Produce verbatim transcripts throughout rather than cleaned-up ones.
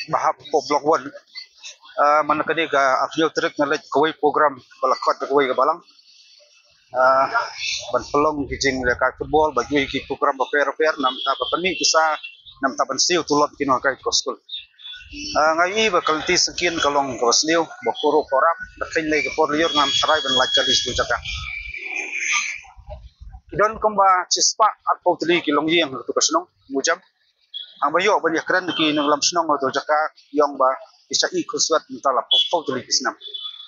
Ba hap hapoh Block One. Ah, man ka dei ka arphew tarik nga leit kawei program ba la khot da kawei ka balang. Ah, ban pynlong ki jingïalehkai football bad kiwei ki program bapher bapher namar ba pynmih pisa namar ban siew tulop ki nonghikai ka skul. Ah, nga ïohi ba ka lynti syngkien ka long kaba sniew, ba khuruh khuram, ba kheiñ lei ka por lyiur ngam tharai ban lait kali sha tu jaka. Ki don kumba shispah arphew tylli ki longïing ha tu ka shnong Mawjam. Haba ïoh ban ïakren ki nongïalam shnong ha tu jaka, ki ong ba ki shah ïeh khuslai mynta la phew tylli ki snem.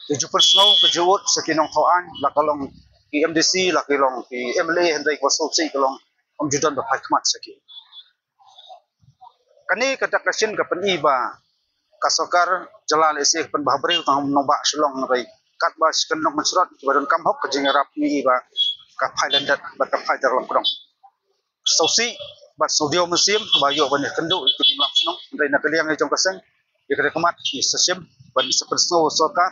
Ki ju pynsngew, ki ju ud sha ki nongthaw aiñ, la ka long ki M D C, la ki long ki M L A, hynrei kaba sngewsih ka long ym ju don ba phai khmat sha ki. Kane ka dak ka shin ka pyni ba ka sorkar jylla lehse ka pynbha briew tang nongbah Shillong, hynrei katba shi kyndong mynsyrot kiba donkam hok ka jingïarap ngi i ba ka phai lyndet bad ka phai da ka long kdong. Sngewsih bad sngewdiaw mynsiem ba ïoh ban ïakynduh ïa ki nongïalam shnong, hynrei na ka liang jong ka seng ïa ka dei ka mat ngi sa shim ban sa pynsngew sorkar.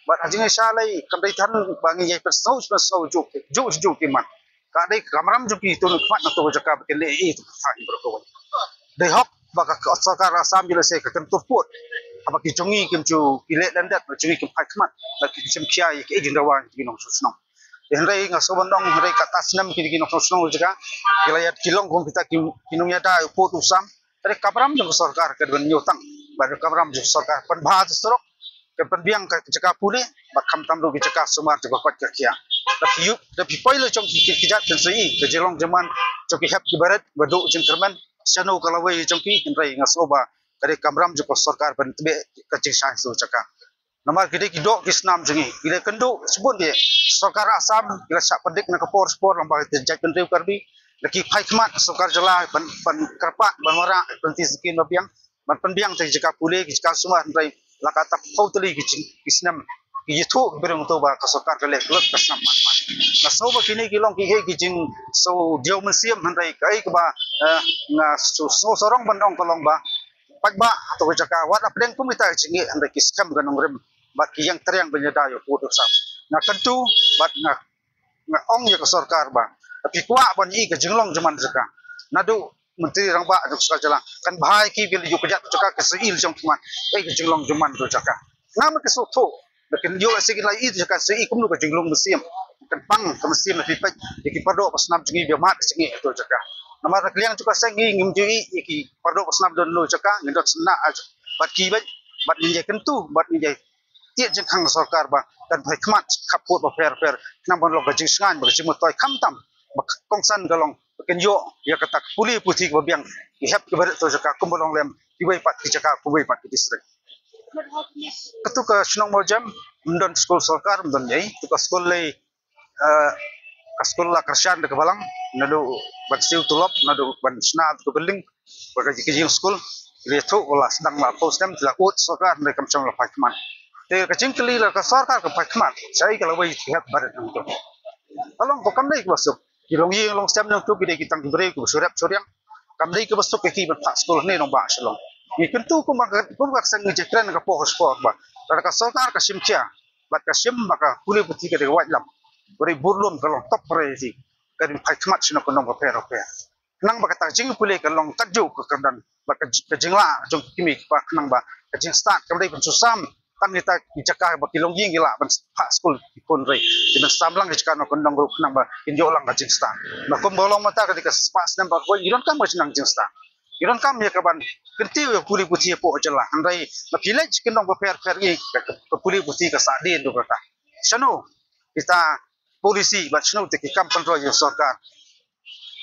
Bad ha jingïaishah lei kam dei than ba ngi ïai pynsngew, pynsngew juh juh juh ki mat. Ka dei ka kamram jong ki to, ngi khmat na to ka jaka ba kin leh ei to ka thaiñ baroh kawei. Dei hok ba ka sorkar Assam jong lehse ka kyntur pud haba ki jong ngi kim ju, ki leh lyndet, ba jong ngi kim phai khmat, ba ki shim khia ïa ki ei jingdawa ïa ki nongshong shnong. Hynrei nga sngewbha ban ong, hynrei kata snem ki, ki nongshong shnong jaka ki la ïa, ki long kum kita ki, ki nongïada ïa u pud u sam. Ka dei ka kamram jong ka sorkar ka dei ban ñiew tang, bad ka kamram jong ka sorkar pynbha surok, ka pynbiang ka jaka pule, bad khamtam ruh ki jaka sumar jaka koit ka khiah. Da phi ïuh, da phi poi la jong ki, ki, ki jait pynshoi ka jinglong jingman jong ki hep ki barit ba duh jingkyrmen. Shano ka lawei jong ki, hynrei nga sngewbha ka dei ka kamram jong ka sorkar ban tbeh ka jingshai sha u jaka. Namar ki dei ki doh ki snam jong ngi, ki dei kynduh shibun ki. Sorkar Assam ki la shah pyndik na ka por shipor lyngba ki jait bynriew Karbi, la ki phai khmat sorkar jylla ban, ban kyrpad, ban wanrah ka lynti syngkien ba biang, ban pynbiang ïa ki jaka pule, ki jaka sumar, hynrei la katta phew tylli ki jing, ki snem ki ïathuh ki briew to ba ka sorkar ka leh klet ka snam man man. Nga sngew ba kine ki long kiei ki jingsngewdiaw mynsiem, hynrei kaei kaba, eh, nga sngew, sngew sarong ban ong ka long ba paidbah ha to ka jaka wat la pdeng kum kita ki jingeh, hynrei ki skhem ka nongrim bad ki ïeng tyrwa ban ïada ïa u pud u sam. Nga kyntu bad nga, nga ong ïa ka sorkar ba phi kwah ban ïohi ka jinglong jingman jaka. Naduh Myntri Rangbah jong ka sorkar jylla kan bha ïa ki, ki la ïuh kjat jaka, ka sngewsih jong ki mat ei ka jinglong jingman jong jaka. Namar ki sngewthuh ba kin ïoh lehse kin la ïohi jaka, sngewsih kumno ka jinglong mynsiem. Kan pang ka mynsiem na phi peit ïa ki pardoh ba snam jong ngi ba mad ka jingeh ha to jaka. Namar na ka liang jong ka seng ngi ngim ju ïohi ïa ki pardoh ba snam don ha to jaka, ngim don sngewbha bad ki bad, bad ngin ïa kyntu bad ngin ïa tied jingkhang sorkar ba kan phai khmat khappud bapher bapher khnang ban long ka jingshngaiñ bad ka jingmyntoi, khamtam ba ka kongsan ka long ba kin ïoh ïa kata ka pule puthi kaba biang, ki hep ki barit ha to jaka kumba long lem kiwei pat ki jaka, kiwei pat ki district. Katu ka shnong Mawjam ym don skul sorkar, ym don ei, tu ka skul lei, eh, ka skul la kyrshan da ka balang, naduh ban siew tulop, naduh ban shna tu ka building, ba ka, ka jingskul, ki la ïathuh la sdang la phew snem, ki la ud sorkar, hynrei kam shym la phai khmat. Te ka jingkylli, la ka sorkar ka phai khmat shaei ka lawei ki hep barit nangto? Ka long ba kam dei kaba suk. Ki longïing longsem nangto ki dei ki tang ki briew kiba shu rep shu riang. Kam dei kaba suk ïa ki ban phah skul hangne nongbah Shillong. Ngi kyntu kumba ka, kumba ka seng ngi jekren ka por ka por ba lada ka sorkar ka shim khia bad ka shim ba ka pule puthi ka dei ka waitlam, ka dei bun lum, ka long top priority, ka dei phai khmat shano ka nong bapher bapher. Khnang ba kata ka jingpule ka long katjuh ka kyrdan bad ka ji-, ka jinglah jong ki kmie ki kpa, khnang ba ka jingstad kam dei ban shu sam tang kita ki jaka ba ki longïing ki lah ban phah skul ki khun, hynrei ki ban sam lang ki jaka nongkyndong ruh khnang ba kin ïoh lang ka jingstad. Ba kumba long mynta ka dei ka spah snem ba kawei ngi donkam ka jingnang jingstad. Ngi donkam ïa ka ban kyntiew ïa ka pule puthi hapoh jylla, hynrei ba phi leit ki nong bapher bapher ngi ka, ka, ka pule puthi ka sahdien ruh kata. Shano kita policy bad shano te ki kam pynroi jong sorkar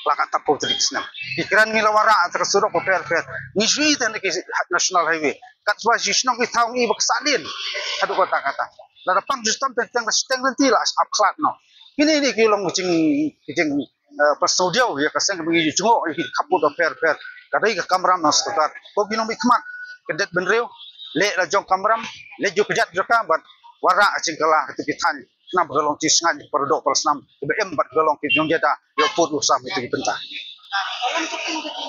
la katta phew tylli ki snem? Ki kren ngi la wanrah ïa ka surok bapher bapher, ngi shu ïohi te na ki national highway, katba shi shnong ki thaw ngi ba ka sahdien haduh katta katta. Lada pang ju sdang teng teng la shiteng lynti la hap khlad noh. Kine, kine ki long ki jing, ki jing, eh, pynsngewdiaw ïa ka seng, ba ngi ju jngoh ïa ki khappud bapher bapher. Ka dei ka kamram na sorkar, ko ki nongmihkhmat, kyndet bynriew, leh la jong kamram, leh ju kjat jaka bad wanrah jingkylla ha kito ki thaiñ, khnang ba ka long jingshngaiñ ïa ki para doh para snam kiba im bad ka long ki nongïada ïa u pud u sam ha kito ki bynta.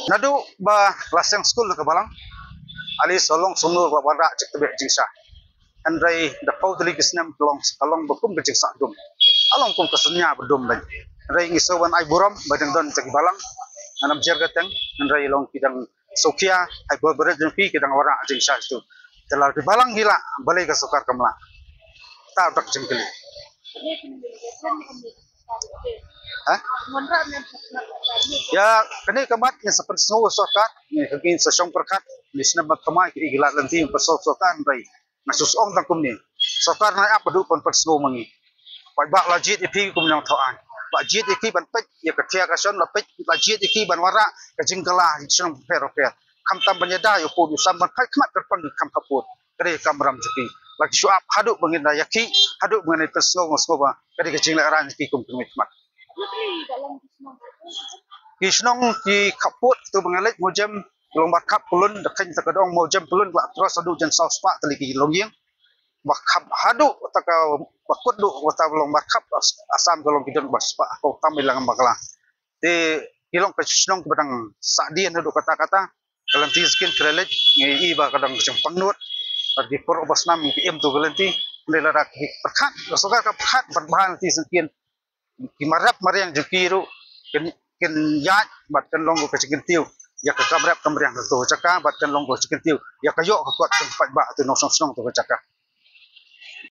Naduh ba la seng skul da ka balang, ale sha long sha ngur ba wanrah jingtbeh jingshai. Hynrei da phew tylli ki snem ka long, ka long ba kum ka jingsah dum, ka long kum ka synñia ba dum beit. Hynrei ngi sngewbha ban ai burom ba dang don kita ki balang, ngam jer kyrteng, hynrei long ki dang Sawkhia, hai bor beret jong phi ki dang wanrah jingshai tu. Te lada ki balang ki lah, balei ka sorkar kam lah? Te da ka jingkylli. Ha? Ïa, kane ka mat ngin sa pynsngew sorkar, ngin sa shong pyrkhat, ngin sa snem bad thymmai ki lad lynti, ngin pynsngew sorkar, hynrei nga shu ong tang kumne. Sorkar nai ap haduh ban pynsngew ma ngi. Paidbah la jied ïa phi kum nongthaw aiñ. La jied ïa phi ban peit ïa ka thia ka shon, la peit, la jied ïa phi ban wanrah ka jingkylla, ka jingkylla bapher bapher. Khamtam ban ïada ïa u pud u sam ban phai khmat kyrpang ki kham khappud. Ka dei ka kamram jong phi. La ki shu ap haduh ba ngin da ïakhih, haduh ba ngin da pynsngew, nga sngew ba ka dei ka jinglehrain jong phi kum ki khmat. Ki shnong ki khappud tu ba nga leit, Mawjem, Longbarkhap, Pyllun, da kheiñ ta ka dong Mawjem, Pyllun, la tros haduh jan saw spah tylli ki longïing. Ba khap haduh ta ka, ba kut duh, ba ta Longbarkhap, Assam ka long ki don ba spah, ko tam i lang bakla. Te ki long ka shnong ba dang sah dien haduh katta katta. Ka lynti sngewsih ka la leit, ngi i ba ka dang jingpang nud. Bad ki por ba snam ki im tu ka lynti, hynrei lada ki pyrkhat, ka sorkar ka pyrkhat ban bha lynti sngewsih. Ki marep mariang jong ki ruh kin, kin ïaid bad kan long ka jingkyntiew ïa ka kam rep kam riang ka tu ka jaka, bad kan long ka jingkyntiew ïa ka ïoh ka kot jong paidbah tu nongshong shnong tu ka jaka.